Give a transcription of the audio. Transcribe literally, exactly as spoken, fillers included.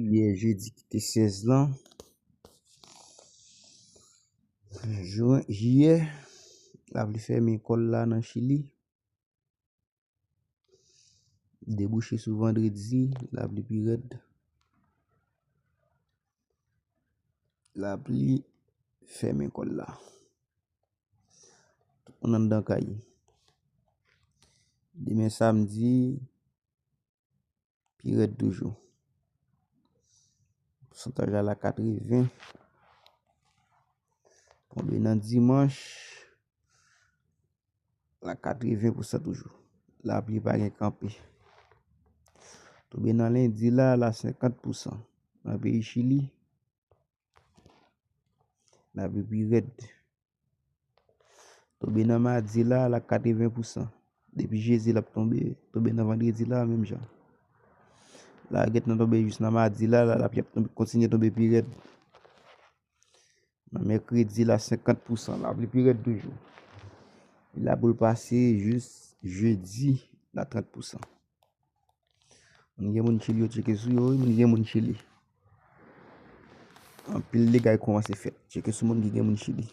Yè jedi ki te sèz lan, jiyè, lapli fèmen kò l la nan Chili. Debouche sou vandredi, lapli pi rèd. Lapli fèmen kò l la. Tout moun anndan kay. Demen samdi, pi rèd toujou. Pousantaj la la katreven. Tonbe nan dimanch, la katreven pousan toujou. Lapli pa gen kanpe. Tonbe nan lendi la, la senkant pousan. Nan peyi Chili, lapli pi rèd. Tonbe nan madi la, la katreven pousan. Depi jedi l ap tonbe, tonbe nan vandredi la, menm jan. La gentan tonbe jis nan madi la, la lapli ap tonbe, kontinye tonbe pi rèd. Nan mèkredi la, senkant pousan, lapli pi rèd toujou. Li la pou l pase jis jedi, la trant pousan. Moun gen moun Chili yo tcheke sou yo, wi, moun gen moun Chili. Anpil dega kòmanse fèt. Tcheke sou moun ki gen moun Chili.